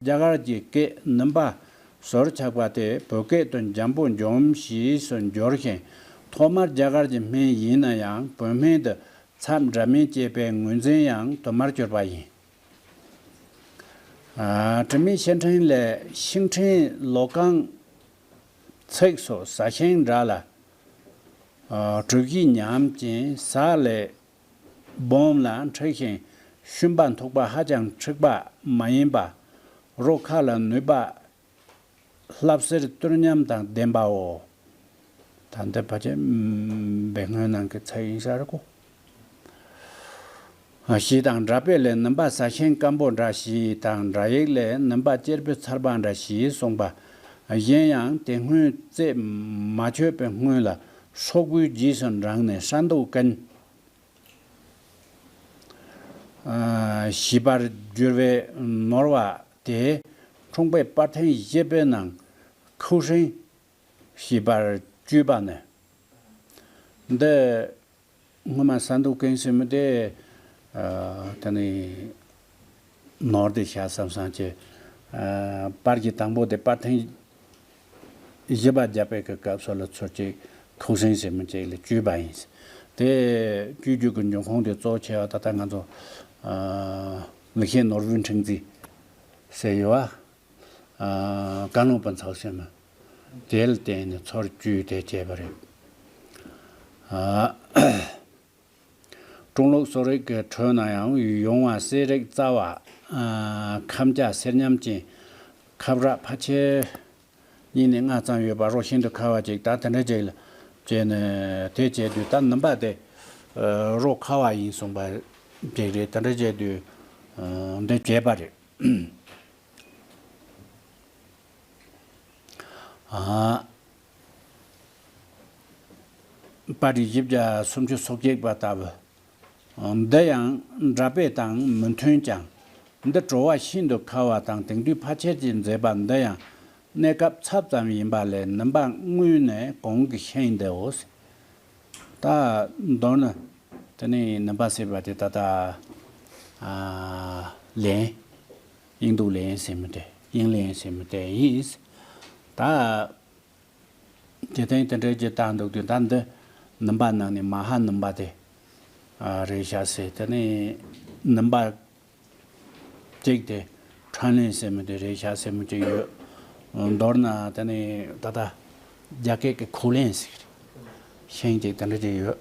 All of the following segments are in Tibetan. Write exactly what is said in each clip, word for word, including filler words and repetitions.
རྒྱ་གར་གྱི་སྐད་ནུམ་པ་བཟོར་ཆག་པ་དེ་བོད་སྐད་དུ་འཇམ་པོ་འཇོམས་ཞེས་སུ་འགྱུར་ཞིང་། ཐོག་མར་རྒྱ་གར་གྱི་སྨན་ཡིན་ན་ཡང་བོད་སྨན་དུ་ཚབ་འདྲ་མིན་སྐྱེས་པའི་ངོས་འཛིན་ཡང་དུ་མར་གྱུར་པ་ཡིན། ཨ། དྲི་མེད་བཤེས་སྤྲིང་ལས་ཤིང་ཕྲན་ལོ་རྐང་ཚིགས་སུ་ཟ་ཞིང་འདྲ་ལ། ཨ། གྲུ་བཞི་མཉམ་ཅིང་ཟ་ལས་སྦོམ་ལ་འཁྲིགས་ཤིང་ཤུན་པ་མཐུག་པ་ཧ་ཅང་འཁྲིགས་པ་མ་ཡིན་པ། རོ་ཁ་ལ་ནུས་པ། ལྷབ་སེར་གཏོར་ཉམས་དང་ལྡན་པའོ། ད་འདི་ཕལ་ཆེར་སྦས་སྔོན་ནང་གི་ཚིག་ཡིན་ས་རེད་གོ། ཞེས་དང་། འདྲ་དཔེ་ལས་ནུམ་པ་ཟ་ཞིང་སྐམ་པོ་འདྲ་ཞེས་དང་། འདྲ་ཡིག་ལས་ནུམ་པ་གཅེར་བུ་ཚལ་པ་འདྲ་ཞེས་གསུངས་པ། གཞན་ཡང་དེ་སྔོན་རྩད་མ་ཆོད་པའི་སྔོན་ལ་སོག་པོའི་རྗེས་སུ་འབྲངས་ནས་ཧྲན་ཏུའུ་ཀན། ཨ། ཞེས་པར་བསྒྱུར་བས་ནོར་བ་དེ་འཁྲུངས་པའི་པར་ཐེངས་བཞི་པའི་ནང་ཁུའུ་ཧྲེང་ཞེས་པར་བཅོས་པ་ནི། འདི་སྔོན་མ་ཧྲན་ཏུའུ་ཀན་ཟེར་མི་དེ། ཨ། དེ་ནི་ནོར་དེ་བཞག་བསམ་བསམ་གྱི། ཨ། པར་གྱི་དང་པོ་དེ་པར་ཐེངས་བཞི་པ་བརྒྱབ་པའི་གི་སྐབས་སུ་ལ་ཚུར་ཅིག་ཁུའུ་ཧྲེང་ཟེར་མི་ཅིག་ལ་བཅོས་པ་ཡིན། དེ་བཅོས་རྒྱུ་གི་འབྱུང་ཁུངས་དེ་གཙོ་ཆེ་བ་ད་ལྟ་ང་ཚོ། ཨ། ལི་ཤན་ནོར་བུའི་ཕྲེང་རྩལ་ཟེར་ཡོད་བ། ཨ། ཀན་ལྷོ་བོན་ཚོགས་ཟེར་མི་དེ་ལ་བརྟེན་ནས་ཚུར་བཅོས་དེ་བྱས་པ་རེད། ཨ། ཀྲུང་ལུགས་གསོ་རིག་གི་ཁྲོད་ན་ཡང་ཡུང་བ་གསེར་རིགས་རྩ་བ། ཨ། ཁམ་བྱ་སེར་ཉམས་ཅན། ཁབ་ར་ཕལ་ཆེར་གཉིས་ནས་ལྔ་ཙམ་ཡོད་པ། རོ་ཤིན་ཏུ་ཁ་བ་ཅིག་ད་དེ་འདྲ་ཅིག་ལ་བྱས་ནས་དེ་བྱས་དུས་ད་ནུམ་པ་དེ། ཨ། རོ་ཁ་བ་ཡིན་གསུངས་པ་ཅིག་རེད། དེ་འདྲ་བྱས་དུས། ཨ། འདི་བྱས་པ་རེད། ཨ། པར་རིས་བཞི་བརྒྱ་སུམ་ཅུ་སོ་བརྒྱད་པ་ལྟ་བུ། འདི་ཡང་འདྲ་དཔེ་དང་མི་མཐུན་ཀྱང་། འདི་བྲོ་བ་ཤིན་ཏུ་ཁ་བ་དང་དེང་དུས་ཕལ་ཆེར་གྱིས་མཛད་པ་འདི་ཡང་གནས་སྐབས་ཚབ་ཙམ་ཡིན་པ་ལས་ནུམ་པ་དངོས་ནས་གོང་གི་ཤིང་འདིའོ། ད་མདོར་ན་དེ་ནི་ནུམ་པ་ཟེར་བ་དེ་ད་ལྟ། ཨ། ལན། དབྱིན་འདུག་ལན་ཟེར་མི་དེ། དབྱིན་ལན་ཟེར་མི་དེ་ཡིན། ད། དེ་སྟེང་དེ་འདྲའི་ཅིག་བཏང་འདུག་དུས་ད་འདི་ནུམ་པ་ནང་ནས་མ་ཧཱ་ནུམ་པ་དེ། ཨ། རེད་ཤག་ཟེར། དེ་ནས་ནུམ་པ་གཅིག་དེ་ཁྲོན་ལན་ཟེར་མི་དེ་རེད་ཤག་ཟེར་མི་ཅིག་ཡོད། མདོར་ན་དེ་ནས་ད་ལྟ་རྒྱ་སྐད་ཀྱི་ཁུའུ་ལན་ཟེར་གི་རེད། ཤིང་ཅིག་དེ་འདྲ་ཅིག་ཡོད།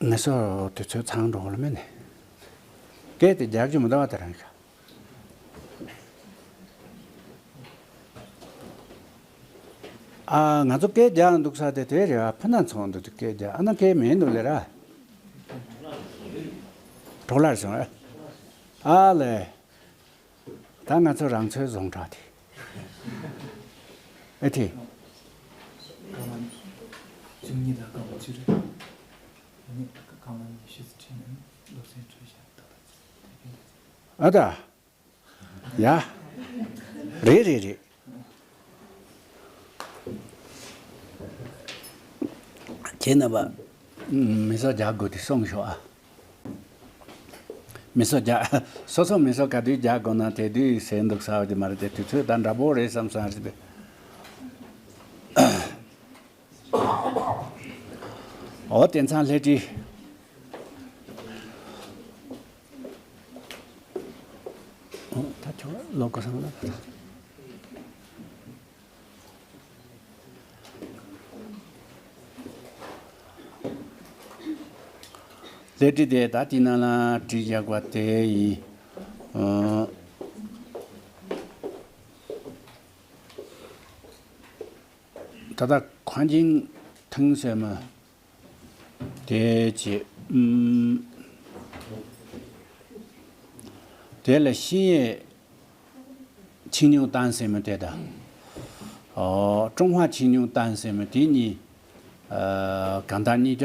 ངལ་གསོ་དུས་ཚོད་ཚང་འགྲོ་གི་མེད་ནས། སྐད་དེ་རྒྱག་རྒྱུ་མི་འདུག་བ། དེ་རང་གི། ཨ། ང་ཚོ་སྐད་རྒྱག་འདུག་ས་དེ་དེ་རེད་བ། ཕུ་ན་ཚོང་འདུག་དེ་སྐད་རྒྱག་ཨ་ན་སྐད་མེད་འདུག་ལེ་ར། གྲོགས་ལར་སོང་ཨ། ཨ་ལེ། ད་ང་ཚོ་རང་ཚོའི་ཟུང་འབྲེལ་དེ། ཨེ་ཐི། སྐར་མ་བཅུ་གཉིས་དང་སྐར་མ་བཅུ་རེད། ཨ་ནི་སྐར་མ་ཉི་ཤུ་ཙམ་ཁྲིད་ནས་སློབ་ཚན་འཕྲོད་བཞག་ད་ད་ཚེ་དེ་གིན། ཨ་ད། ཡ། རེད་རེད་རེད། ཁྱེད་རྣམ་པ། མི་སོ་རྒྱག་དགོས་དེ་གསུངས་ཤོག་ཨ། མི་སོ་རྒྱག་སོ་སོ་མི་སོ་ག་དུས་རྒྱག་དགོས་ན་དེ་དུས་ཟེར་འདུག་ཟེར་བ་དེ་མ་རེད་དེ། དུས་ཚོད་ད་འདྲ་པོ་རེད་བསམ་བསམ་རེད་པས། འོ་དེང་སང་སླེབས་དུས། འོ་ད་ཁྱོད་ལོག་དགོས་བསམ་ན། སླེབས་དུས་དེ་ད་དེ་ནང་ལ་བྲིས་བཞག་པ་དེ་ཡིན། ཨ། ད་ལྟ་ཁོང་ཅིང་ཐང་ཟེར་མ། དེ་བྱས། ཨུམ། དེ་ལ་ཤིང་ཡེ་ཆིང་ཉུང་ཏན་ཟེར་མི་དེ་དང་། ཨོ། ཀྲུང་ཧྭ་ཆིང་ཉུང་ཏན་ཟེར་མི་དེ་གཉིས། ཨ། གང་ལྟར་གཉིས་ཀ་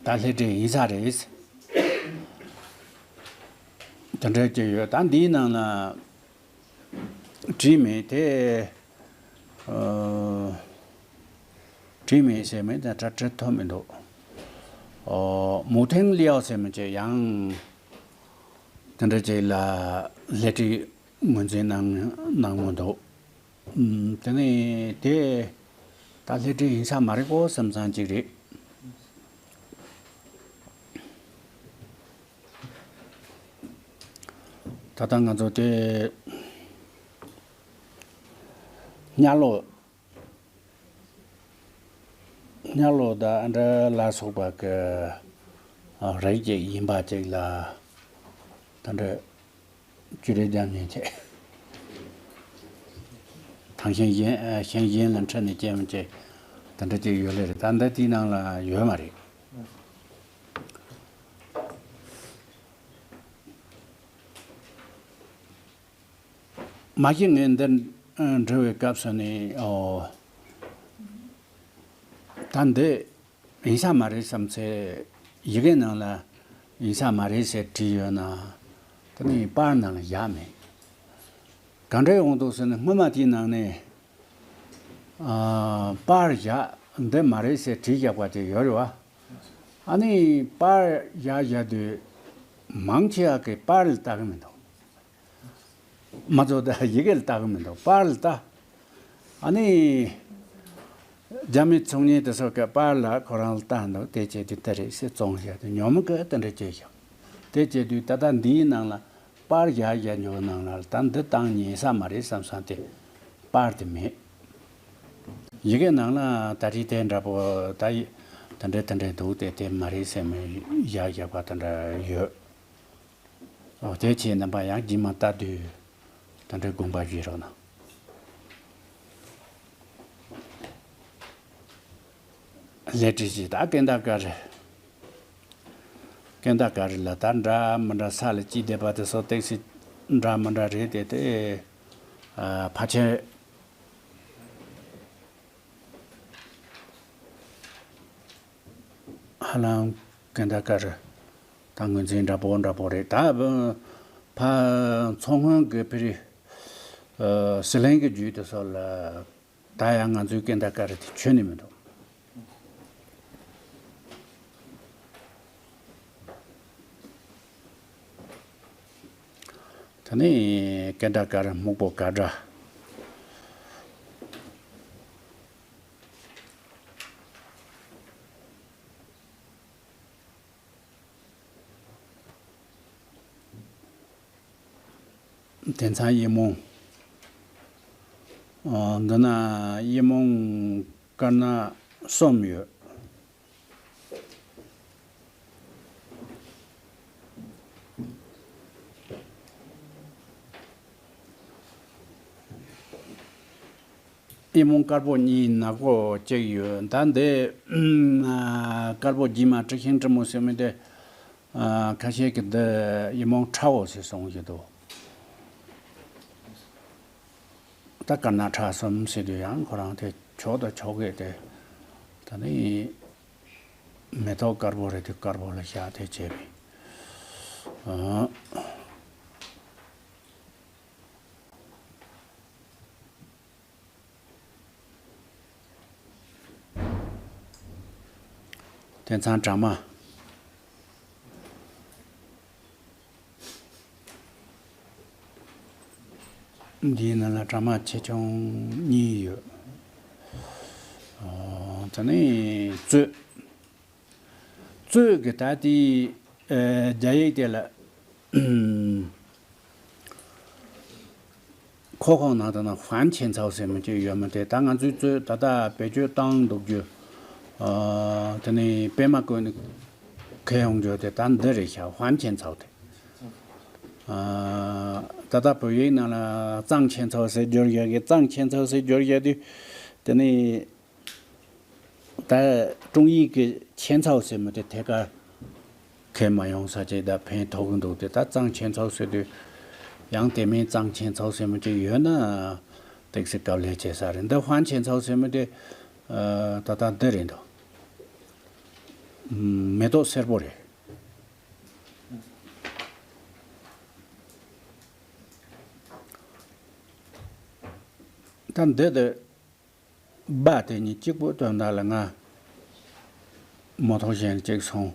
ད་ལྷེ་བྲེ་ཡིན་ས་རེད། དེ་འདྲ་ཅིག་ཡོད། ད་འདིའི་ནང་ལ། བྲིས་མེད་དེ། ཨ། བྲིས་མེད་ཟེར་མི་དང་གྲ་སྒྲིག་ཐོབ་མི་འདུག་ཨོ། མུ་ཐེང་ལིའོ་ཟེར་མི་ཅིག་ཡང་དེ་འདྲ་ཅིག་ལ་སླེབས་རེས་ངོས་འཛིན་གནང་གནང་མི་འདུག་ཨུམ། དེ་ནས་དེ་ད་སླེབས་རེས་ཡིན་ས་མ་རེད་གོ་བསམ་བསམ་ཅིག་རེད། ད་ལྟ་ང་ཚོ་དེ་གཉའ་ལོ། གཉའ་ལོ་དང་ཨ་འདྲ་ལ་སོགས་པ་གི་རིགས་ཅིག་ཡིན་པ་ཅིག་ལ་ད་འདྲ་བཅུ་རེ་རྒྱབ་ཉེན་ཆེ། དང་ཞིང་གཞན་ཞིང་གཞན་ལ་འཁྲིད་ནས་སྐྱེལ་མི་ཅིག་ད་འདྲ་ཅིག་ཡོད་ལེ་རེད། ད་ལྟ་དེའི་ནང་ལ་ཡོད་མ་རེད། མ་གཞི་ངས་འདི་འབྲི་བའི་སྐབས་སུ་ནས་ཨོ། ད་འདི་ཡིན་ས་མ་རེད་བསམ་ཚེ་ཡི་གེ་ནང་ལ་ཡིན་ས་མ་རེད་ཟེར་བྲིས་ཡོད་ན། དེ་ནས་པར་ནང་ལ་བཞག་མེད། ག་འདྲ་ཡོང་འདུག་ཟེར་ན་སྔོན་མ་དེའི་ནང་ནས་ཨ། པར་བཞག་འདི་མ་རེད་ཟེར་བྲིས་བཞག་པ་དེ་ཡོད་རེད་བ། ཨ་ནི་པར་བཞག་བཞག་དུས་མང་ཆེ་བ་གིས་པར་ལ་ལྟ་གི་མི་འདུག་མ་གཏོགས་ད་ཡི་གེ་ལ་ལྟ་གི་མི་འདུག་པར་ལ་ལྟ། ཨ་ནི། རྒྱ་མི་ཚོང་གཉེར་དེ་ཚོ་གིས་པར་ལ་ཁོ་རང་ལ་ལྟ་འདུག་དེ་བྱས་དུས་དེ་རེད་ཟེར་བཙོང་བཞག་དུས་ཉོ་མི་གིས་དེ་འདྲ་བྱས་བཞག་དེ་བྱས་དུས་ད་ལྟ་འདིའི་ནང་ལ་པར་བཞག་བཞག་འཇོག་ནང་ལ་ད་འདི་བཏང་ཉན་ས་མ་རེད་བསམ་བསམ་དེ་པར་དེ་མེད། ཡི་གེ་ནང་ལ་ད་རེས་དེ་འདྲ་པོ་ད་ཡི་ད་འདྲ་དེ་འདྲ་འདུག་དེ་དེ་མ་རེད་ཟེར་མི་བཞག་བཞག་པ་དེ་འདྲ་ཡོད། ཨོ་དེ་ཁྱེད་རྣམ་པ་ཡང་རྗེས་མ་ལྟ་དུས་དེ་འདྲའི་དགོངས་པ་བཞེས་རོགས་གནང་། ལས་བྲིས་ཤིག་ད་ཀན་ད་ཀར། ཀན་ད་ཀར་ལ་ད་འདྲ་མི་འདྲ་ས་ལ་སྐྱིད་བསྡད་པ་དེ་སོགས་ཏོག་ཙམ་འདྲ་མི་འདྲ་རེད་དེ་དེ། ཨ་ཕལ་ཆེར། ཧ་ལམ་ཀན་ད་ཀར་ད་ངོས་འཛིན་འདྲ་པོ་འདྲ་པོ་རེད་ད། ཕ་མཚོ་སྔོན་གྱི་ཕི་རི་ཟི་ལིང་གི་རྒྱུད་དེ་ཚོ་ལ་ད་ཡང་ང་ཚོའི་ཀན་ད་ཀར་དེ་ཁྱོན་ནས་མི་འདུག་ད་ནི་ཀན་ད་ཀར་སྨུག་པོ་དཀར་འདྲ། དེང་སང་དབྱི་མོང་། ཨ། འདི་ན་དབྱི་མོང་དཀར་ནག་གསུམ་ཡོད། དབྱི་མོང་དཀར་པོ་གཉིས་ནག་པོ་གཅིག་ཡོད། ད་འདི་ཨ་དཀར་པོ་རྗེས་མ་ཀྲི་ཤིང་ཀྲི་མོ་ཟེར་མི་དེ། ཨ། ཁ་ཤས་ཀྱིས་འདི་དབྱི་མོང་ཁྲའོ་ཟེར་གསུང་གི་འདུག་ད་དཀར་ནག་ཁྲ་གསུམ་ཟེར་དུས་ཡང་ཁོ་རང་དེ་ཆོག་ད་ཆོག་གི་དེ། ད་ནི་མེ་ཏོག་དཀར་པོ་རེད་དུས་དཀར་པོ་ལ་བཞག་དེ་བྱས་པས། ཨ། དེང་སང་གྲ་མ། འདིའི་ནང་ལ་གྲ་མ་ཆེ་ཆུང་གཉིས་ཡོད། ཨོ། དེ་ནས་གཙོད། གཙོད་ཀྱི་ད་ལྟའི་ཨེ་རྒྱ་ཡིག་དེ་ལ་ཨུམ། ཁོ་ཁོང་ནང་དུ་ན་ཧྥན་ཆེན་ཚའོ་ཟེར་མི་ཅིག་ཡོད་མི་དེ། ད་ང་ཚོའི་གཙོད་ད་ལྟ་བེད་སྤྱོད་བཏང་འདུག་རྒྱུ། ཨ། དེ་ནས་པད་མ་བཀོད་ནས་ཁྱེར་ཡོང་རྒྱུ་དེ་ད་འདི་རེད་ཤག་ཧྥན་ཆེན་ཚའོ་དེ། ཨ། ད་ལྟ་བོད་ཡིག་ནང་ལ་གཙང་ཆེན་ཚའོ་ཟེར་བསྒྱུར་བཞག་གི། གཙང་ཆེན་ཚའོ་ཟེར་བསྒྱུར་བཞག་དུས་དེ་ནས། ད་ཀྲུང་ཡིག་གི་ཆེན་ཚའོ་ཟེར་མི་དེ་ཐད་ཀར་ཁྱེར་མ་ཡོང་ས་ཅིག་ད་ཕན་ཐོགས་ཀྱི་འདུག་སྟེ། ད་གཙང་ཆེན་ཚའོ་ཟེར་དུས་ཡང་དེ་མིན་གཙང་ཆེན་ཚའོ་ཟེར་མི་ཅིག་ཡོད་ན་ཏོག་ཙམ་དཀའ་ལས་བྱེད་ས་རེད། འདི་ཧྥན་ཆེན་ཚའོ་ཟེར་མི་དེ་ཨ་ད་ལྟ་འདི་རེད་འདུག་མེ་ཏོག་སེར་པོ་རེད། ད་འདི་དེ་སྦ་དེ་གཉིས་གཅིག་པུ་དོན་དག་ལ་ང་མོ་ཐོག་གཞན་གཅིག་སོང་།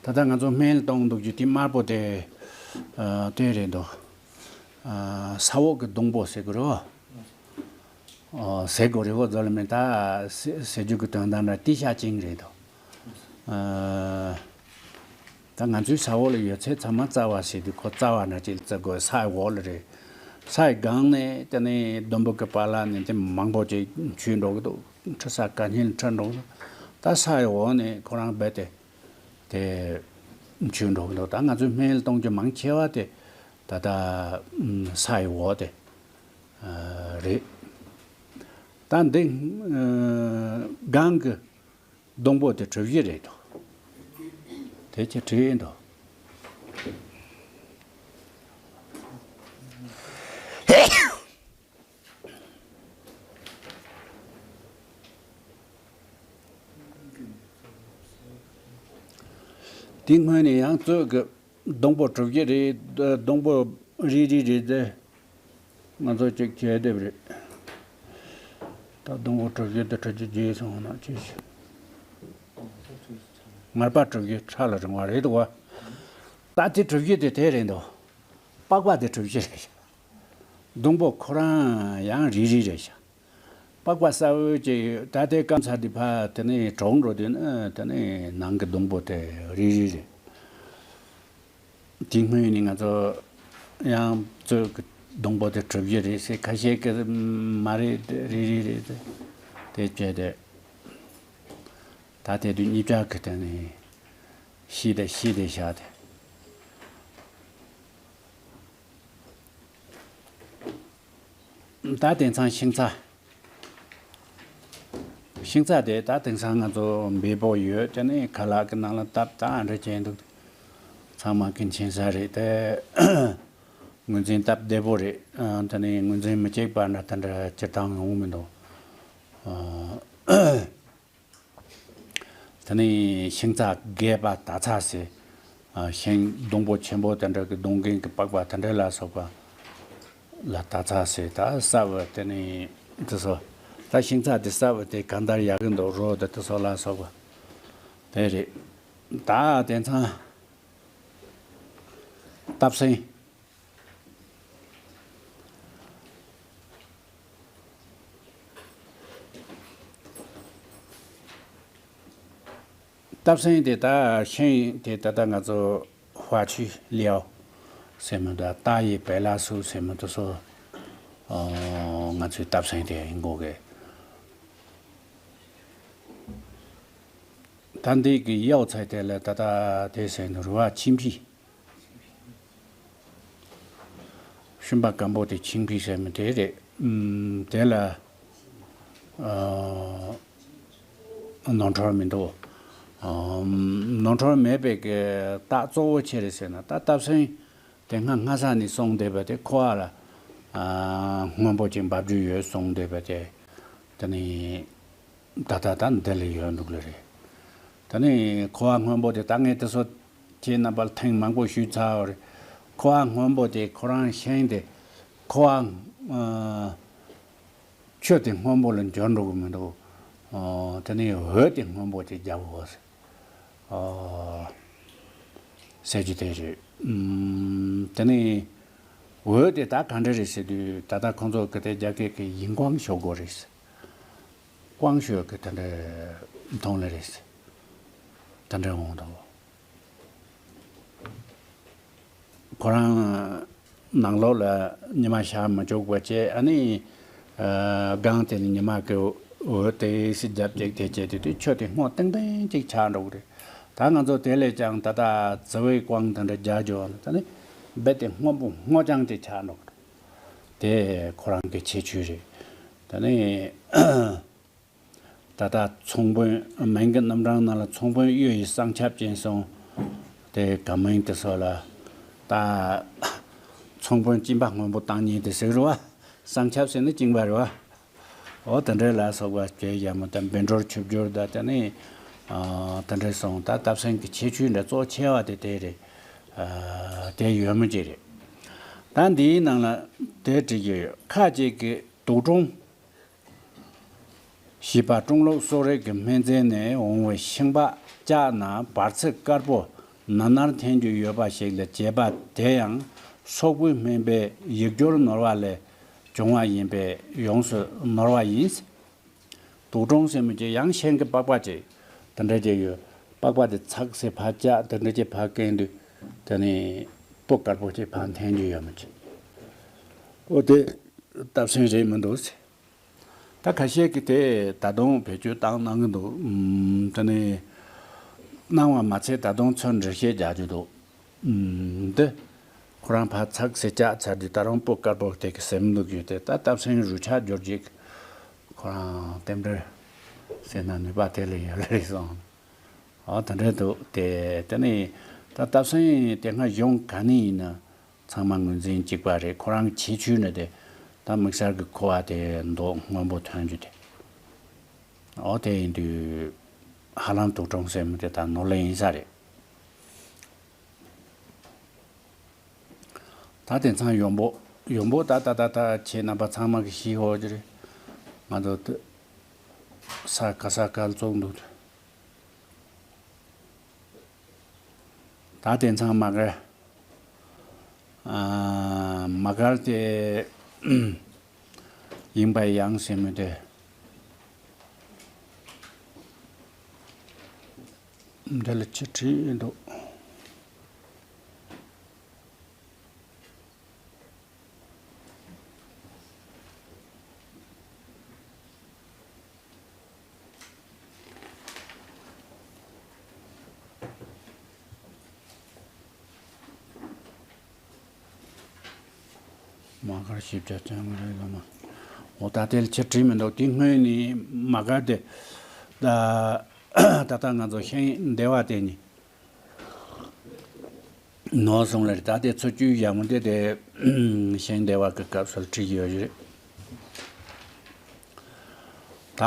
ད་ལྟ་ང་ཚོ་སྨན་གཏོང་འདུག་རྒྱུ་དེ་དམར་པོ་དེ་ཨ་དེ་རེད་འདུག་ཨ་ས་འོག་གི་སྡོང་པོ་ཟེར་དགོས་རེད་བ། ཨ་ཟེར་དགོས་རེད་བ། རྫོགས་ལ་མེད་ད་ཟེར་ཟེར་རྒྱུ་གི་དོན་དག་འདྲ་ཏི་ཤ་ཅིང་རེད་འདུག་ཨ་ད་ང་ཚོའི་ས་འོག་ལ་ཡོད་ཚད་ཚང་མ་རྩ་བ་ཟེར་དུས་ཁོ་རྩ་བ་ན་ཅིག་རྩི་དགོས། ས་འོག་ལ་རེད། ས་ཡི་སྒང་ནས་དེ་ནས་ལྡུམ་བུ་གི་བར་ལ་ནས་དེ་མང་པོ་ཅིག་འཁྱུད་འགྲོ་གི་འདུག་འཁྲུ་ས་ག་སྙིང་འཁྲུ་འགྲོ་གི་འདུག་ད་ས་ཡི་འོག་ནས་ཁོ་རང་རྦད་དེ་དེ་འཁྱུད་འགྲོ་གི་འདུག་ད་ང་ཚོའི་སྨན་གཏོང་རྒྱུ་མང་ཆེ་བ་དེ་ད་ལྟ་ས་ཡི་འོག་དེ་རེད། ད་འདི་སྒང་གི་སྡོང་པོ་དེ་གྲུ་བཞི་རེད་འདུག་དེ་ཅི་བྲིས་འདུག་དེ་སྔོན་ནས་ཡང་གཙོས་ཀྱི་སྡོང་པོ་གྲུ་བཞི་རེད། སྡོང་པོ་རེ་རེ་རེད་དེ། ང་ཚོ་གཅིག་བྱས་བསྡད་པ་རེད། ད་སྡོང་པོ་གྲུ་བཞི་དེ་གྲུ་བཞི་བརྒྱད་སོང་ན་ཅི་ཞིག་མར་པ་གྲུ་བཞི་ཁྲ་ལ་རིང་བ་རེད་འདུག་བ། ད་དེ་གྲུ་བཞི་དེ་དེ་རེད་འདུག་པགས་པ་དེ་གྲུ་བཞི་རེད་ཤག་སྡོང་པོ་ཁོ་རང་ཡང་རེ་རེ་རེད་ཤག་པགས་པ་གསར་བོ་ཅིག་ད་ལྟའི་སྐམ་ཚར་དེ་ཕར་དེ་ནས་གྲོག་འགྲོ་དུས་ནི་དེ་ནས་ནང་གི་སྡོང་པོ་དེ་རེ་རེ་རེད། དེ་སྔོན་ནས་ང་ཚོ་ཡང་གཙོས་ཀྱི་སྡོང་པོ་དེ་གྲུ་བཞི་རེད་ཟེར། ཁ་ཤས་ཀྱིས་མ་རེད་དེ་རེ་རེ་རེད་དེ་དེ་བྱས་ཏེ། ད་དེ་དུས་གཉིས་ཆ་གི་དེ་ནས་ཤི་དེ་ཤི་དེ་བཞག་དེ། ད་དེང་སང་ཤིང་ཚ། ཤིང་ཚ་དེ་ད་དེང་སང་ང་ཚོ་འབེལ་པོ་ཡོད། དེ་ནས་ཁ་ལག་གི་ནང་ལ་བཏབ་ད་འདྲ་བྱས་འདུག་ཚང་མ་གི་མཁྱེན་ས་རེད་དེ། ངོས་འཛིན་སྟབས་བདེ་པོ་རེད། ཨ་དེ་ནས་ངོས་འཛིན་མི་བྱེད་པ་འདྲ་དེ་འདྲ་སྤྱིར་བཏང་ཡོང་མི་འདུག་ཨ། དེ་ནས་ཤིང་ཚ་རྒས་པ་ད་ཚ་ཟེར། ཨ་ཤིང་སྡོང་པོ་ཆེན་པོ་དེ་འདྲ་གི་སྡོང་རྒན་གྱི་པགས་པ་དེ་འདྲ་ལ་སོགས་པ་ལ་ད་ཚ་ཟེར། ད་གསར་བ་དེ་ནས་དེ་ཚོ་ད་ཤིང་ཚ་དེ་གསར་བ་དེ་གང་ལྟར་ཡག་གི་འདུག་རོ་དེ་དེ་ཚོ་ལ་སོགས་པ་དེ་རེད། ད་དེང་སང་སྟབས་སེང་། སྟབས་སེང་དེ་ད་ཤིང་དེ་ད་ལྟ་ང་ཚོ་ཧྭ་ཆི་ལིའོ་ཟེར་མི་འདུག་ཏཱ་ཡི་པེ་ལ་སུ་ཟེར་མི་འདུག་སོ། ཨོ་ང་ཚོའི་སྟབས་སེང་དེ་ཡིན་དགོས་གི་ད་འདི་གི་གཡའུ་ཚ་དེ་ལ་ད་ལྟ་དེ་ཟེར་འདུག་རུ་བ་ཆིན་ཕི། ཤུན་པ་སྐམ་པོ་དེ་ཆིན་ཕི་ཟེར་མི་དེ་རེད། ཨུམ། དེ་ལ་ཨ་ནོར་འཁྲུལ་མི་འདུག་ཨུམ། ནོར་འཁྲུལ་མེད་པའི་གི་རྟགས་གཙོ་བོ་ཆི་རེད་ཟེར་ན་ད་སྟབས་སེང་དེ་སྔ་སྔ་ས་ནས་སོང་བསྡད་པ་དེ་ཁོ་བ་ལ་ཨ་སྔོན་པོ་ཅིག་འབབ་རྒྱུ་ཡོད་སོང་བསྡད་པ་དེ་དེ་ནི། ད་ལྟ་ད་འདི་ལ་ཡོད་འདུག་ལེ་རེད། ད་ནི་ཁོ་བ་སྔོན་པོ་དེ་ད་ངས་དེ་ཚོ་ཁྱེད་རྣམ་པ་ལ་ཐེངས་མང་པོ་ཞུས་ཚར་བ་རེད། ཁོ་བ་སྔོན་པོ་དེ་ཁོ་རང་ཤིང་དེ་ཁོ་བ་ཨ་ཆུ་དེ་སྔོན་པོ་ལ་འགྱུར་འགྲོ་གི་མི་འདུག་ཨ་ད་ནི་འོད་དེ་སྔོན་པོ་དེ་རྒྱབ་འོ་ཟེར། ཨ་ཟེར་རྒྱུ་དེ་རེད། ཨུམ། ད་ནི་འོད་དེ་ད་ག་འདྲ་རེད་ཟེར་དུས་ད་ལྟ་ཁོང་ཚོ་གི་དེ་རྒྱ་སྐད་ཀྱི་ཡིན་ཀོང་ཞོག་གོ་རེད་ཟེར། ཀོང་ཞོས་ཀྱི་དེ་འདྲའི་མཐོང་ལེ་རེད། དེ་འདྲའི་འོང་དང་། ཁོ་རང་ནང་ལོགས་ལ་ཉི་མ་ཤར་མི་བཅུག་པ་བྱས། ཨ་ནི་ཨ་སྒང་དེ་ནས་ཉི་མ་གི་འོད་དེ་སི་རྒྱབ་ཅིག་དེ་བྱས་དེ་དུས་ཆུ་དེ་སྔོ་ཏིང་ཏིང་ཅིག་ཆགས་འགྲོ་གི་རེད། ད་ང་ཚོ་དེ་ལས་ཀྱང་ད་ལྟ་བྱི་བའི་ཀོང་དེ་འདྲ་རྒྱག་རྒྱུ་ད་ནི་རྦད་དེ་སྔོན་པོ་སྔོ་ལྗང་དེ་ཆགས་འགྲོ་གི་རེད། དེ་ཁོ་རང་གི་ཁྱད་ཆོས་རེད། ད་ནི་ད་ལྟ་ཚོང་དཔོན་མིང་གི་རྣམ་གྲངས་ནང་ལ་ཚོང་དཔོན་གཡུ་ཡི་གསང་ཆབ་ཅན་སོང་། དེ་ག་མིང་དེ་སོགས་ལ་ད་ཚོང་དཔོན་གཅིན་པ་སྔོན་པོ་བཏང་ཉེན་དེ་ཟེར་རུ་བ། གསང་ཆབ་ཟེར་ན་གཅིན་པ་རེད་བ། འོ་དེ་འདྲའི་ལ་སོགས་པ་དེ་ཡང་མོ་ད་བཻ་ཌཱུར་ཆིབས་བསྒྱུར་ད་དེ་ནི་ཨ་དེ་འདྲའི་སོང་ད་སྟབས་སེང་གི་ཁྱད་ཆོས་འདྲ་གཙོ་ཆེ་བ་དེ་དེ་རེད། ཨ་དེ་ཡོད་མོ་ཅིག་རེད། ད་འདིའི་ནང་ལ་དེ་བྲིས་ཀྱི་ཡོད། ཁ་ཅིག་གིས་དུག་ཀྲུང་ཞེས་པ་ཀྲུང་ལུགས་གསོ་རིག་གི་སྨན་རྫས་ནས་འོང་བའི་ཤིང་ལྤགས་བཅག་ན་བར་ཚིགས་དཀར་པོ་ནར་ནར་འཐེན་རྒྱུ་ཡོད་པ་ཞིག་ལ་བྱེད་པ་དེ་ཡང་སོག་པོའི་སྨན་པའི་ཡིག་སྒྱུར་ནོར་བ་ལས་བྱུང་བ་ཡིན་པས་ཡོངས་སུ་ནོར་བ་ཡིན། དུག་ཀྲུང་ཟེར་མི་ཅིག་ཡང་ཤིང་གི་པགས་པ་ཅིག་དེ་འདྲ་ཅིག་ཡོད། པགས་པ་དེ་ཚགས་སེ་ཕར་བཅག་དེ་འདྲ་ཅིག་ཕར་བཀན་དུས་དེ་ནི་སྤུ་དཀར་པོ་ཅིག་ཕར་འཐེན་རྒྱུ་ཡོད་མི་ཅིག་འོ་དེ་སྟབས་སེང་རེད་མི་འདུག་ཟེར། ད་ཁ་ཤས་ཀྱིས་དེ་ད་དུང་བེད་སྤྱོད་བཏང་གནང་གི་འདུག་ཨུམ། དེ་ནས་གནང་བ་མ་ཚད་ད་དུང་ཚུར་འགྲེལ་བཤད་རྒྱག་རྒྱུ་འདུག་ཨུམ། འདི་ཁོ་རང་ཕར་ཚགས་སེ་བཅག་ཚར་དུས་ད་རུང་སྤུ་དཀར་པོ་དེ་གི་ཟེམ་འདུག་ཡོད་དེ་ད་སྟབས་སེང་རུ་ཆག་འགྱུར་ཅིག་ཁོ་རང་རྟེན་འབྲེལ་ཟེར་ན་ནུས་པ་དེ་ལས་ཡོད་ལེ་སོང་། ཨ་དེ་འདྲ་འདུག་དེ་དེ་ནས་ད་སྟབས་སེང་དེ་སྔ་གཞུང་ག་ནས་ཡིན་ན། ཚང་མ་ངོས་འཛིན་གཅིག་པ་རེད། ཁོ་རང་ཁྱད་ཆོས་ནི་དེ་ད་དམིགས་བསལ་གྱི་ཁུ་བ་དེ་མདོག་སྔོན་པོ་ཐོན་རྒྱུ་དེ། འོ་དེ་ཡིན་དུས་ཧ་ལམ་དུག་ཀྲུང་ཟེར་མི་དེ་ད་ནོར་ལེ་ཡིན་ས་རེད། ད་དེང་སང་ཡོང་འབོ་ཡོང་འབོ་ད་ད་ད་ད་ཁྱེད་རྣམ་པ་ཚང་མ་གི་ཤི་ཧོ་ཅི་རེད། ང་ཚོ་དེ་ས་ཁ་ས་གལ་བཙོག་འདུག་ད་དེང་སང་མ་གར། ཨ་མ་གར་དེ་ཡིན་པ་ཡང་ཟེར་མི་དེ། འདི་ལ་ཅི་བྲིས་འདུག་མ་གར་ཞིབ་ཆ་ཅང་མི་རེད་ལ་མ། འོ་ད་དེ་ལ་ཕྱིར་བྲིས་མི་འདུག་དེ་སྔོན་ནས་མ་གར་དེ། ད་ད་ལྟ་ང་ཚོ་ཤིང་སྡེ་བ་དེ་ནི། ནོར་སོང་ལ་རེད། ད་དེ་ཚོ་བཅུའི་ཡག་མོ་དེ་དེ་ཤིང་སྡེ་བ་གི་སྐབས་སུ་ལ་བྲིས་ཡོད་རེད། ད་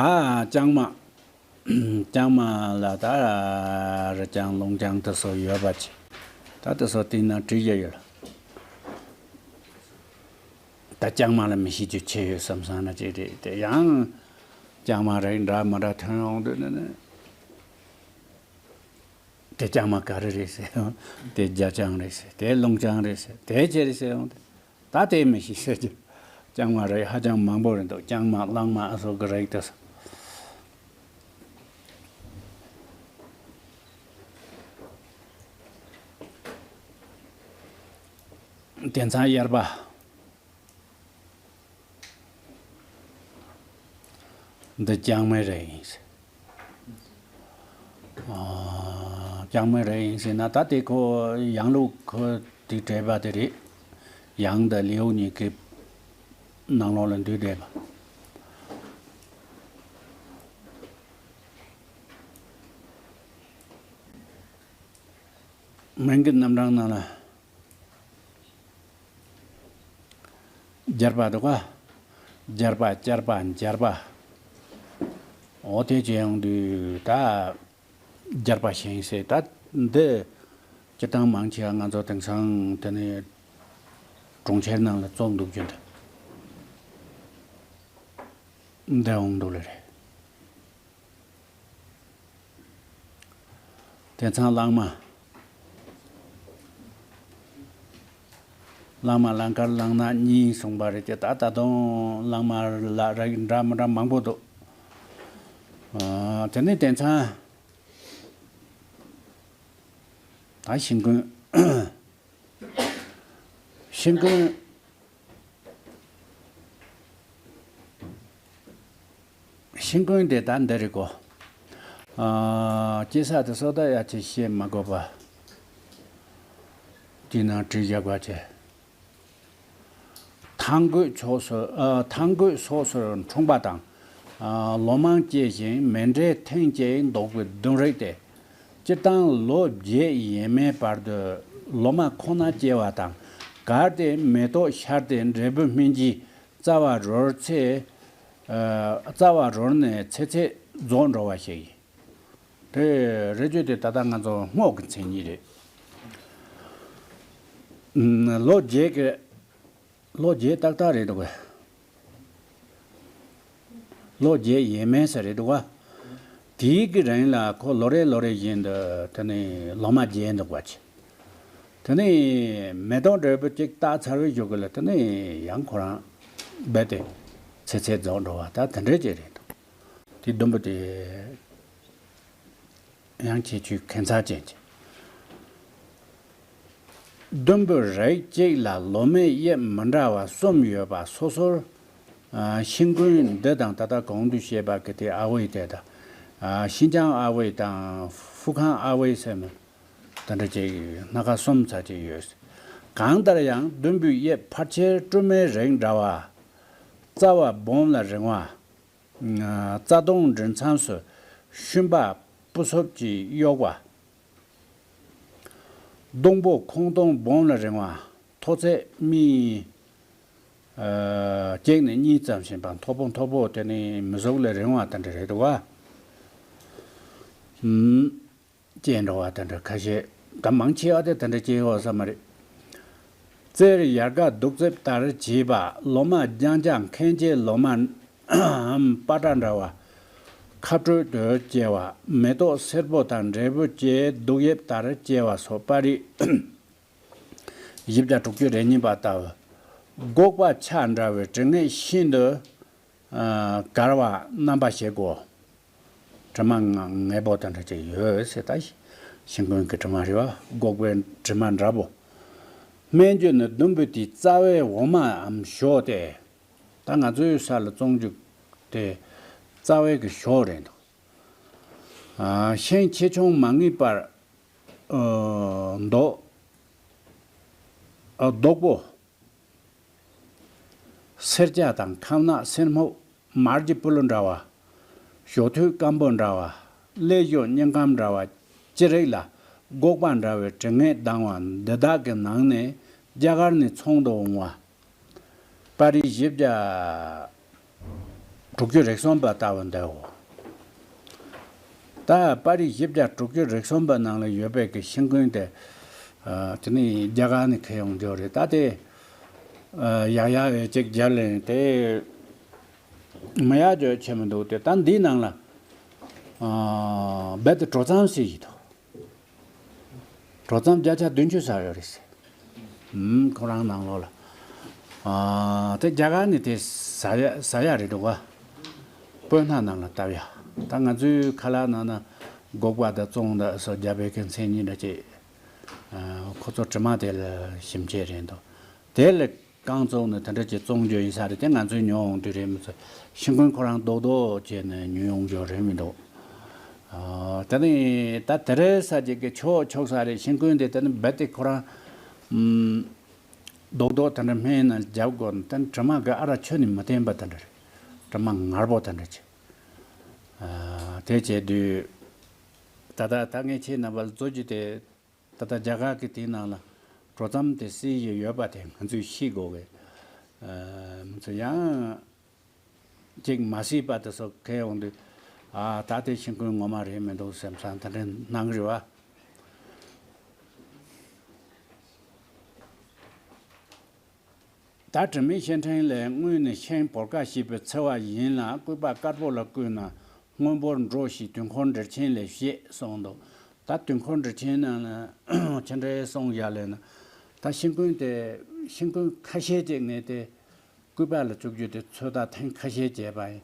ལྕང་མ། ལྕང་མ་ལ་ད་རི་ལྕང་ལུང་ལྕང་དེ་ཚོ་ཡོད་པ་ཅི། ད་དེ་ཚོ་དེ་ན་བྲིས་ཡོད་ཡོད། ད་ལྕང་མ་ལ་མི་ཤེས་རྒྱུ་ཆེ་ཡོད་བསམ་སོང་ན་ཅི་རེད་དེ་ཡང་། ལྕང་མ་རིགས་འདྲ་མི་འདྲ་ཐོན་ཡོང་དུས་ནི་ནི། དེ་ལྕང་མ་ག་རེ་རེད་ཟེར་ཡོང་། དེ་རྒྱ་ལྕང་རེད་ཟེར། དེ་ལུང་ལྕང་རེད་ཟེར། དེ་ཅི་རེད་ཟེར་ཡོང་དེ། ད་དེ་མི་ཤེས་ཟེར་གྱི། ལྕང་མ་རེད་ཧ་ཅང་མང་པོ་རེད་འདུག་ལྕང་མ་གླང་མ་ཨ་སོགས་ཀྱི་རིགས་དེ་ཚོ། དེང་སང་གཡར་པ། འདི་ལྕང་མའི་རིགས་ཡིན་ཟེར། ཨ་ལྕང་མའི་རིགས་ཡིན་ཟེར་ན་ད་དེ་ཁོ་ཡང་ལུགས་ཁོ་དེ་བྲིས་པ་དེ་རེད། ཡང་དང་ལེའུ་གཉིས་ཀྱི་ནང་ལོགས་ལ་འདུས་བསྡད་པ། སྨན་གྱི་རྣམ་གྲངས་ནང་ལ། སྦྱར་པ་འདུག་ག་སྦྱར་པ་སྦྱར་པ་འབྱར་པ། འོ་དེ་བྱས་ཡོང་དུས་ད་སྦྱར་པ་ཤིང་ཟེར་ད་འདི་སྤྱིར་བཏང་མང་ཆེ་བ་ང་ཚོ་དེང་སང་དེ་ནས་གྲོང་ཁྱེར་ནང་ལ་བཙོང་འདུག་རྒྱུ་འདི་འདི་འོང་འདུག་ལེ་རེད། དེང་སང་གླང་མ། གླང་མ་གླང་དཀར་གླང་ནག་གཉིས་གསུངས་པ་རེད་དེ་ད་ད་དུང་གླང་མ་ལ་རིགས་འདྲ་མི་འདྲ་མང་པོ་འདུག་ཨ་དེ་ནས་དེང་སང་ད་ཤིང་ཀུན། ཤིང་ཀུན། ཤིང་ཀུན་དེ་ད་འདི་རེད་གོ། ཨ་སྐྱེ་ས་དེ་སོ་ད་ཡ་ཆེ་བཤད་མ་དགོས་པ། དེ་ནང་བྲིས་བཞག་པ་བྱས། ཐང་རྒོད་ཕྱོགས་སུ་ཨ་ཐང་རྒོད་སོགས་སུ་འཁྲུངས་པ་དང་། ཨ་ལོ་མང་སྐྱེ་ཞིང་མེ་འདྲའི་ཐེངས་སྐྱེ་འདོགས་པའི་བདུན་རིགས་ཏེ། སྤྱིར་བཏང་ལོ་བརྒྱད་ཡས་མས་བར་དུ་ལོ་མ་ཁོ་ན་སྐྱེ་བ་དང་། གལ་ཏེ་མེ་ཏོག་ཤར་ཏེ་འབྲས་བུ་སྨིན་གྱི་རྩ་བ་རོལ་ཚེ། རྩ་བ་རོལ་ནས་ཚེ་ཚད་རྫོགས་འགྲོ་བ་ཞིག་ཡིན། དེ་རེ་བརྗོད་དེ་ད་ལྟ་ང་ཚོ་རྔོག་གི་མཚན་ཉིད་རེད། ལོ་བརྒྱད་ཀྱི། ལོ་བརྒྱད་ཏག་ཏག་རེད་འདུག་གས། ལོ་བརྒྱད་ཡས་མས་ས་རེད་འདུག་ག། དེའི་གི་རིང་ལ་ཁོ་ལོ་རེ་ལོ་རེ་བཞིན་དུ་དེ་ནས་ལོ་མ་རྒྱས་འདུག་པ་ཅི། དེ་ནས་མེ་ཏོག་འབྲས་བུ་གཅིག་བཏགས་ཚར་བའི་གཞུག་གུ་ལ་དེ་ནས་ཡང་ཁོ་རང་རྦད་དེ་ཚེ་ཚད་རྫོགས་འགྲོ་བ་ད་དེ་འདྲ་ཅིག་རེད་འདུག། དེ་བདུན་པོ་དེ། ཡང་ཁྱད་ཆོས་ཁྱད་མཚར་ཅན་གྱི། བདུན་པོའི་རིགས་གཅིག་ལ་ལོ་མའི་དབྱིབས་མི་འདྲ་བ་གསུམ་ཡོད་པ་སོ་སོར། ཨ། ཤིང་ཀུན་འདི་དང་ད་ལྟ་གོང་དུ་བཤད་པ་གི་དེ་ཨ་ཝེ་དེ་དང་། ཨ། ཤིན་ཅང་ཨ་ཝེ་དང་ཧྥུ་ཁང་ཨ་ཝེ་ཟེར་ནས་དེ་འདྲ་ཅིག་སྣ་ཁ་གསུམ་ཙམ་ཅིག་ཡོད། གང་ལྟར་ཡང་བདུན་པོའི་དབྱིབས་ཕལ་ཆེར་སྲུ་མོའི་རིགས་འདྲ་བ། རྩ་བ་སྦོམ་ལ་རིང་བ། རྩ་ལྟོང་འབྲིང་མཚམས་སུ་ཤུན་པགས་སྤུ་སོབ་ཀྱིས་གཡོགས་པ། སྡོང་པོ་ཁོང་སྟོང་སྦོམ་ལ་རིང་བ། མཐོ་ཚད་སྨི། ཨ། གཅིག་ནས་གཉིས་ཙམ་ཞིག་དང་མཐོ་པོ་མཐོ་པོ་དེ་ནི་མི་གཟུགས་ལས་རིང་བ་དེ་འདྲ་རེད་འདུག་ག། ཅེས་འགྲོ་བ་དེ་འདྲ་ཁ་ཤས་ད་མང་ཆེ་བ་དེ་དེ་འདྲ་སྐྱེ་ཡོད་ས་མ་རེད། རྩེར་ཡལ་ག་གདུག་རྩུབ་ལྟར་བྱས་པ་ལོ་མ་རྐྱང་རྐྱང་མཁན་ཆེན་ལོ་མ་པ་ཏྲ་འདྲ་བ། ཁ་སྤྲོད་དུ་སྐྱེ་བ་མེ་ཏོག་སེར་པོ་དང་འབྲས་བུ་སྐྱེ་གདུགས་དབྱིབས་ལྟར་སྐྱེ་བ་སོགས་པ་རིགས་བཞི་བརྒྱ་དྲུག་ཅུ་རེ་གཉིས་པ་ལྟ་བུ། སྒོག་པ་ཆག་འདྲ་བའི་དྲི་ངད་ཤིན་ཏུ། ཨ། དཀར་བ་རྣམ་པ་ཞིག་གོ། དྲི་མ་ངན་པོ་དེ་འདྲ་ཅིག་ཡོད་ཟེར། ད་ཤིང་ཀུན་གྱི་དྲི་མ་རེད་བ། སྒོག་པའི་དྲི་མ་འདྲ་པོ། སྨན་བཅོས་ནི་བདུན་པོ་དེའི་རྩ་བའི་འོ་མའམ་ཞོ་སྟེ། ད་ང་ཚོའི་ས་ལ་བཙོང་རྒྱུ་དེ་རྩ་བའི་གི་ཞོ་རེད་འདུག། ཨ། ཤིང་ཆེ་ཆུང་མ་ངེས་པར། ཨ། མདོག། ཨ། རྡོག་པོ། སེར་སྐྱ་དང་ཁམ་ནག་སེར་སྨུག་མར་གྱི་སྤུ་ལུ་འདྲ་བ། ཞོ་ཐུག་སྐམ་པོ་འདྲ་བ། ཀླད་ཞོ་སྙིང་ཁམ་འདྲ་བ་ཅི་རིགས་ལ་སྒོག་པ་འདྲ་བའི་དྲི་ངད་ལྡང་བ་འདི་དག་གི་ནང་ནས་རྒྱ་གར་ནས་ཚོང་དུ་འོང་བ། པ་རི་བཞི་བརྒྱ་དྲུག་ཅུ་རེ་གསུམ་པ་ལྟ་བུ་འདིའོ། ད་པ་རི་བཞི་བརྒྱ་དྲུག་ཅུ་རེ་གསུམ་པ་ནང་ལ་ཡོད་པའི་གི་ཤིང་ཀུན་དེ། ཨ། དེ་ནི་རྒྱ་གར་ནས་ཁྱེར་ཡོང་རྒྱུ་རེད། ད་དེ། ཨ། ཡག་ཡག་རེ་གཅིག་རྒྱབ་ལེན་དེ་མི་ཡག་རྒྱུ་ཆེ་མི་འདུག་སྟེ། ད་འདིའི་ནང་ལ། ཨ། རྦད་དེ་དྲོ་མཚམས་ཟེར་གྱི་འདུག། དྲོ་མཚམས་བརྒྱ་ཆ་བདུན་ཅུ་ཟ་ཡོད་རེད་ཟེར། ཨུམ། ཁོ་རང་ནང་ལོགས་ལ། ཨ། དེ་རྒྱ་གར་ནས་དེ་ཟ་ཡ་ཟ་ཡ་རེད་འདུག་ག། སྤོས་སྣ་ནང་ལ་བཏབ་ཡ། ད་ང་ཚོའི་ཁ་ལག་ནང་ན་སྒོག་པ་དང་བཙོང་དང་སོགས་རྒྱབ་པའི་གི་མཚན་ཉིད་འདྲ་ཅིག། ཨ། ཁོ་ཚོ་དྲི་མ་དེ་ལ་ཞིབ་དཔྱད་རེད་འདུག། དེ་ལ་རྐང་བཙུགས་ནས་དེ་འདྲ་ཅིག་བཙོང་རྒྱུ་ཡིན་ས་རེད་དེ། ང་ཚོས་ཉོ་འོང་དུས་རེད་མི་ཚོ། ཤིང་ཀུན་ཁོ་རང་རྡོག་རྡོག་བྱས་ནས་ཉོས་ཡོང་རྒྱུ་རེད་མི་འདུག། ཨ། དེ་ནི་ད་དེ་རེད་ས་ཅིག་གི་ཆོག་ཆོག་ས་རེད། ཤིང་ཀུན་དེ་དེ་ནི་རྦད་དེ་ཁོ་རང་། ཨུམ། རྡོག་རྡོག་དེ་འདྲ་སྨན་ནང་རྒྱབ་དགོས་ན་དེ་ནི་དྲི་མ་གི་ཨ་ར་ཁྱོན་ནས་མི་བསྟེན་པ་དེ་འདྲ་རེད། དྲི་མ་ངར་པོ་དེ་འདྲ་ཅིག། ཨ། དེ་བྱས་དུས་ད་ལྟ་ད་ངས་ཁྱེད་རྣམ་པ་ལ་བཟོ་རྒྱུ་དེ། ད་ལྟ་རྒྱ་གར་གྱི་དེའི་ནང་ལ་དྲོ་མཚམས་དེ་བསྲེས་ཡོད་པ་དེ་ང་ཚོས་ཤེས་དགོས་གི། ཨ། ང་ཚོ་ཡང་ཅིག་མ་བསྲེས་པ་དེ་ཚོ་ཁྱེར་ཡོང་དུས། ཨ། ད་དེ་ཤིང་ཀུན་ངོ་མ་རེད་མི་འདུག་བསམ་བསམ་དེ་འདྲ་སྣང་རེད་བ། ད་དྲི་མེད་བཤེས་སྤྲིང་ལས། སྔོན་ནས་ཤིང་བོར་ཀ་ཞེས་པའི་ཚེ་བ་ཡིན་ལ། སྐུད་པ་དཀར་པོ་ལ་བསྐུས་ན་སྔོན་པོར་འགྲོ་ཞེས་དུས་འཁོར་འགྲེལ་ཆེན་ལས་བཤད་གསུངས་འདུག། ད་དུས་འཁོར་འགྲེལ་ཆེན་ནང་ལ་ཅི་འདྲའི་གསུངས་བཞག་ལབ་ན། ད་ཤིང་ཀུན་དེ། ཤིང་ཀུན་ཁ་ཤས་ཅིག་ངས་དེ་སྐུད་པ་ལ་བཅུག་རྒྱུ་དེ་ཚོད་ལྟ་ཐེངས་ཁ་ཤས་བྱས་པ་ཡིན།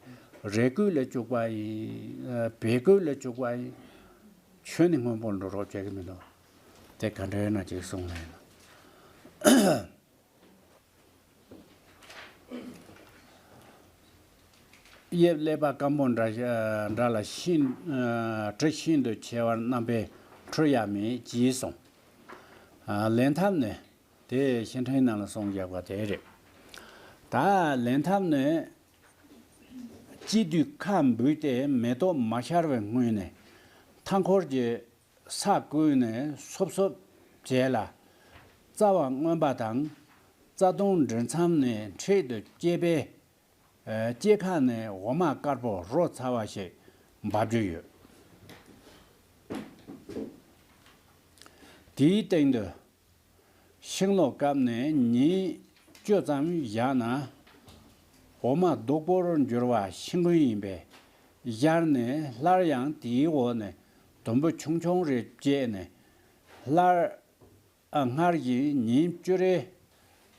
རས་སྐུད་ལ་བཅུག་པ་ཡིན། བལ་སྐུད་ལ་བཅུག་པ་ཡིན། ཁྱོན་ནས་སྔོན་པོར་འགྲོ་རོགས་བྱེད་ཀྱི་མི་འདུག། དེ་ག་འདྲ་ཡིན་ན་ཅིག་གསུངས་ལབ་ན། དབྱིབས་ཀླད་པ་སྐམ་པོ་འདྲ་འདྲ་ལ་ཤིན། ཨ། དྲི་ཤིན་ཏུ་ཆེ་བར་རྣམ་པས་འཁྲུལ་ཡ་མེད་ཅེས་གསུངས། ཨ། ལེན་ཐབས་ནི། དེ་བཤེས་སྤྲིང་ནང་ལ་གསུངས་བཞག་པ་དེ་རེད། ད་ལེན་ཐབས་ནི། དཔྱིད་དུས་ཁ་འབུས་ཏེ་མེ་ཏོག་མ་ཤར་བའི་སྔོན་ནས་མཐའ་འཁོར་གྱི་ས་བརྐོས་ནས་སོབ་སོབ་བྱས་ལ། རྩ་བ་རྔོན་པ་དང་རྩ་ལྟོང་འབྲིང་མཚམས་ནས་འཕྲེད་དུ་བཅད་པས། ཨ་སྐྱེ་ཁ་ནས་འོ་མ་དཀར་པོ་རོ་ཚ་བ་ཞིག་འབབ་རྒྱུ་ཡོད། དེའི་སྟེང་དུ་ཤིང་ལོ་བཀབ་ནས་ཉིན་བཅུ་ཙམ་བཞག་ན་འོ་མ་སྡུག་པོར་འགྱུར་བ་ཤིང་ཀུན་ཡིན་པས། ཡར་ནས་སླར་ཡང་དེའི་འོག་ནས་དུམ་བུ་ཆུང་ཆུང་རེ་བཅད་ནས་སླར་ཨ་སྔར་བཞིན་ཉིན་བཅུ་རེ་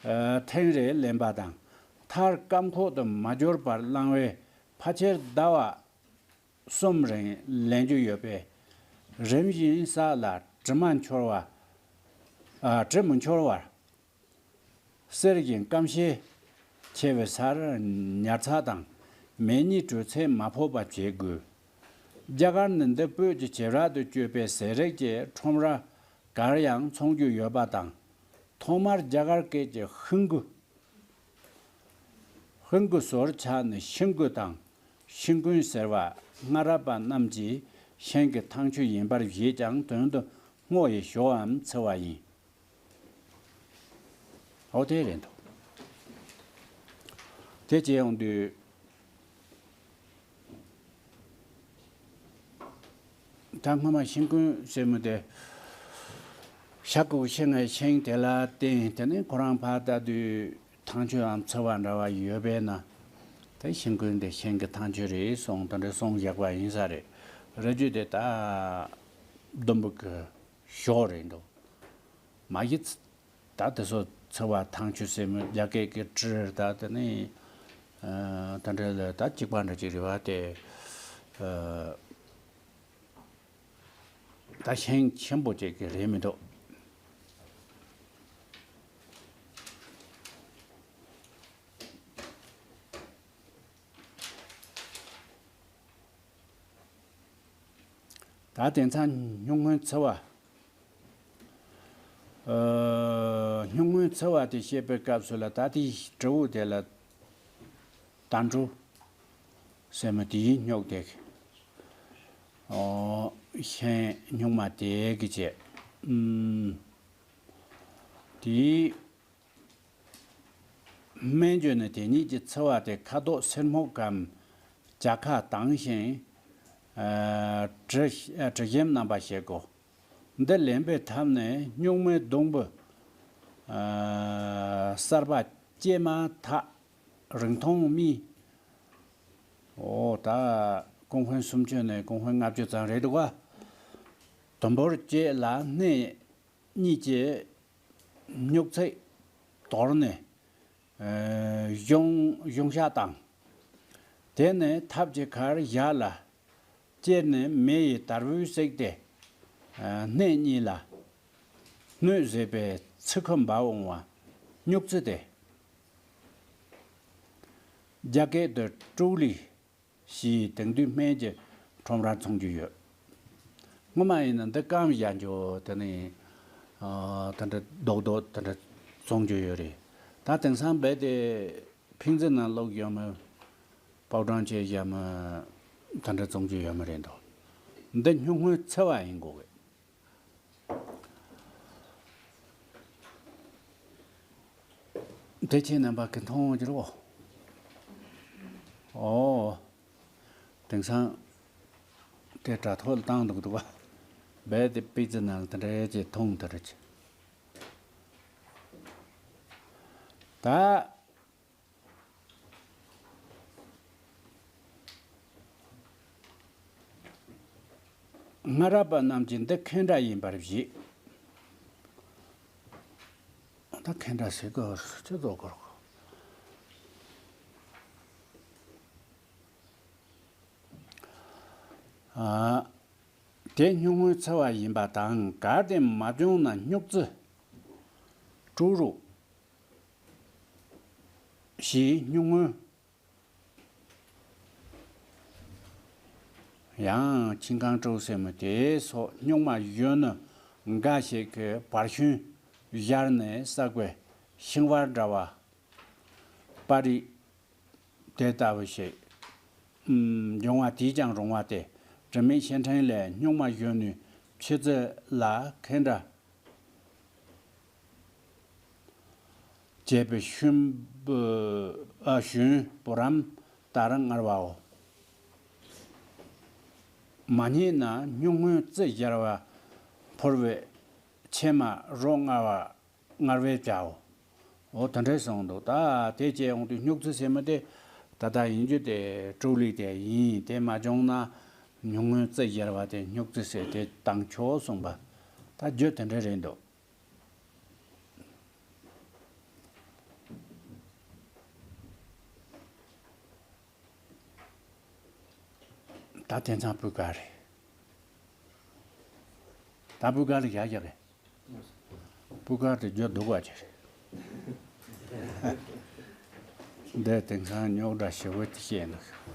ཨ་ཐེངས་རེ་ལེན་པ་དང་། མཐར་སྐམ་ཁོག་ཏུ་མ་གྱུར་བར་བླང་བས། ཕལ་ཆེར་ཟླ་བ་གསུམ་རིང་ལེན་རྒྱུ་ཡོད་པས། རིམ་བཞིན་ས་ལ་དྲི་མ་འཆོར་བ། ཨ་དྲི་མི་འཆོར་བར། གསེར་བཞིན་སྐམ་ཤས་ཆེ་བའི་སར་ཉར་ཚགས་དང་། མེ་ཉིས་དྲོད་ཚད་མ་ཕོག་པ་བྱེད་དགོས། རྒྱ་གར་ནི་འདི་སྤོས་ཀྱི་བྱེ་བྲག་ཏུ་སྤྱོད་པའི་ཟས་རིགས་ཀྱི་ཁྲོམ་ར་གར་ཡང་འཚོང་རྒྱུ་ཡོད་པ་དང་། ཐོག་མར་རྒྱ་གར་སྐད་ཀྱི་ཤིང་ཀུན། ཤིང་ཀུན་ཟུར་ཆག་ནི་ཤིང་ཀུན་དང་། ཤིང་ཀུན་ཟེར་བ་སྔ་རབས་པ་རྣམས་ཀྱིས་ཤིང་གི་ཐང་ཆུ་ཡིན་པར་བཞེད་ཀྱང་དོན་དུ་སྔོ་ཡི་ཞོའམ་ཚི་བ་ཡིན། འོ་དེ་རེད་འདུག་དེ་བྱས་ཡོང་དུས། ད་སྔོན་མ་ཤིང་ཀུན་ཟེར་མི་དེ། ཤ་ཁུག་ཤིང་ངའི་ཤིང་དེ་ལ་བརྟེན། དེ་ནས་ཁོ་རང་ཕར་ལྟ་དུས་ཐང་ཆུའམ་ཚི་བ་འདྲ་བ་ཡོད་པས་ན། དེ་ཤིང་ཀུན་དེ་ཤིང་གི་ཐང་ཆུ་རེད་གསུངས། དེ་འདྲ་གསུངས་བཞག་པ་ཡིན་ས་རེད། རེད་རྒྱུ་དེ་ད་ཟླུམ་པོ་གི་ཞོ་རེད་འདུག་མ་གཞི་ད་དེ་ཚོ་ཚི་བ་ཐང་ཆུ་ཟེར་མི་རྒྱ་སྐད་ཀྱི་ཊི་རེད། ད་དེ་ནི་ཨ་ད་འདྲ་ལ་ད་གཅིག་པ་འདྲ་གཅིག་རེད་བ་དེ། ཨ་ད་ཤིང་ཆེན་པོ་གཅིག་གི་རེད་མི་འདུག་ད་དེང་སང་སྨྱུག་སྔོན་ཚི་བ། ཨ་སྨྱུག་སྔོན་ཚི་བ་དེ་བཤད་པའི་སྐབས་སུ་ལ་ད་དེའི་དྲི་བོ་དེ་ལ་དྭ་ཕྲུག་ཟེར་མི་དེའི་སྨྱུག་དེ། ཨོ་ཤིང་སྨྱུག་མ་དེ་གི་བྱས། ཨུམ། དེའི་སྨན་བརྗོད་ནི་དེ་ཉིད་ཀྱི་ཚི་བ་དེ་ཁ་དོག་སེར་སྨུག་གམ་བྱ་ཁ་དྭངས་ཤིང་། ཨ་དྲི་ཨ་དྲི་ཞིམ་རྣམ་པ་ཞིག་གོ། འདི་ལེན་པའི་ཐབས་ནི་སྨྱུག་མའི་སྡོང་བུ་ཨ་གསར་པ་སྐྱེས་མ་ཐག་རིང་ཐུང་སྨིན། འོ་ད་ཀུན་སློང་སུམ་ཅུ་ནས་ཀུན་སློང་ལྔ་བཅུ་ཙམ་རེད་འདུག་ག་དུམ་བུར་བཅད་ལ་སྣེ་གཉིས་ཀྱི་སྨྱུག་ཚིགས་དོར་ནས། ཨ་གཞུང་གཞུང་ཤ་དང་། དེ་ནས་ཐབ་ཀྱི་ཁར་བཞག་ལ། ཅེར་ནས་མེ་ཡི་དར་བུས་བསྲེགས་ཏེ། ཨ་སྣེ་གཉིས་ལ་སྣོད་ཟེར་བའི་ཚི་ཁུ་འབབ་འོང་བ་སྨྱུག་ཚི་སྟེ། རྒྱ་སྐད་དུ་ཀྲུའུ་ལི། ཞེས་དེང་དུས་སྨན་གྱི་ཁྲོམ་རར་འཚོང་རྒྱུ་ཡོད། སྔོན་མ་ཡིན་ན་འདི་སྐམ་བཞག་རྒྱུ་དེ་ནི་ཨ་དེ་འདྲ་རྡོག་རྡོག་དེ་འདྲ་བཙོང་རྒྱུ་ཡོད་རེད། ད་དེང་སང་རྦད་དེ་ཕིང་ཙི་ནང་བླུགས་ཡོད་མོད། པའུ་ཌར་བྱས་བཞག་མོད། དེ་འདྲ་བཙོང་རྒྱུ་ཡོད་མ་རེད་འདུག་འདི་སྨྱུག་སྔོན་ཚི་བ་ཡིན་དགོས་གི། དེ་ཁྱེད་རྣམ་པ་གི་མཐོང་རྒྱུ་རོ། ཨོ། དེང་སང་དེ་དྲ་ཐོག་ལ་བཏང་འདུག་འདུག་བ། རྦད་དེ་པི་ཙི་ནང་ལ་དེ་འདྲ་ཅིག་མཐོང་དེ་རེད། ད། སྔ་རབས་པ་རྣམས་ཀྱིས་འདི་ཁེན་ཏྲ་ཡིན་པར་བཞེད། ད་ཁེན་ཏྲ་ཟེར་དགོས་ཅི་ཟེར་དགོས། ཨ། དེ་སྨྱུག་སྔོན་ཚི་བ་ཡིན་པ་དང་། གལ་ཏེ་མ་བྱུང་ན་སྨྱུག་ཚི་ཀྲུའུ་རུ། ཞེས་སྨྱུག་སྔོན། ཡང་ཆིན་ཀང་ཀྲོའུ་ཟེར་མི་དེ་སོགས་སྨྱུག་མ་གཞོན་ནུ་འགའ་ཞིག་གིས་བར་ཤུན་སྦྱར་ནས་བསགས་པའི་ཤིང་བལ་འདྲ་བ། པར་རིས་དེ་ལྟ་བུ་ཞིག་ཨུམ། འབྱུང་བ་དེས་ཀྱང་རུང་བ་སྟེ། དྲི་མེད་ཤེལ་ཕྲེང་ལས་སྨྱུག་མ་གཞོན་ནུའི་མཆེ་ཚིལ་ལ་ཁེན་ཏྲ་བྱས་པའི་ཤུན་བུ་ཨ་ཤུན་བུ་རམ་ ལྟར་མངར་བའོ། མ་རྙེད་ན་སྨྱུག་སྔོན་རྩི་སྦྱར་བ། ཕོར་བའི་ཕྱེ་མ་རོ་མངར་བ། མངར་བའི་བྱའོ། འོ་དེ་འདྲས་གསུངས་འདུག་ད་དེ་བྱས་ཡོང་དུས་སྨྱུག་རྩི་ཟེར་མི་དེ་ད་ལྟ་ཡིན་རྒྱུ་དེ་སྤྲོ་ལུགས་དེ་ཡིན། དེ་མ་བྱུང་ན་སྨྱུག་སྔོན་རྩི་སྦྱར་བ་དེ་སྨྱུག་རྩི་ཟེར་དེ་བཏང་ཆོག་གསུངས་པ། ད་རྒྱུ་དེ་འདྲས་རེད་འདུག་ད་དེང་སང་སྤུས་ཀ་རེད། ད་སྤུས་ཀ་ལ་བཞག་རྒྱག་གི་སྤུས་ཀ་དེ་རྒྱུ་སྡུག་པ་ཅིག་རེད། འདི་དེང་སང་རྙོག་དྲ་ཞེ་པོ་དེ་བཤད་འདུག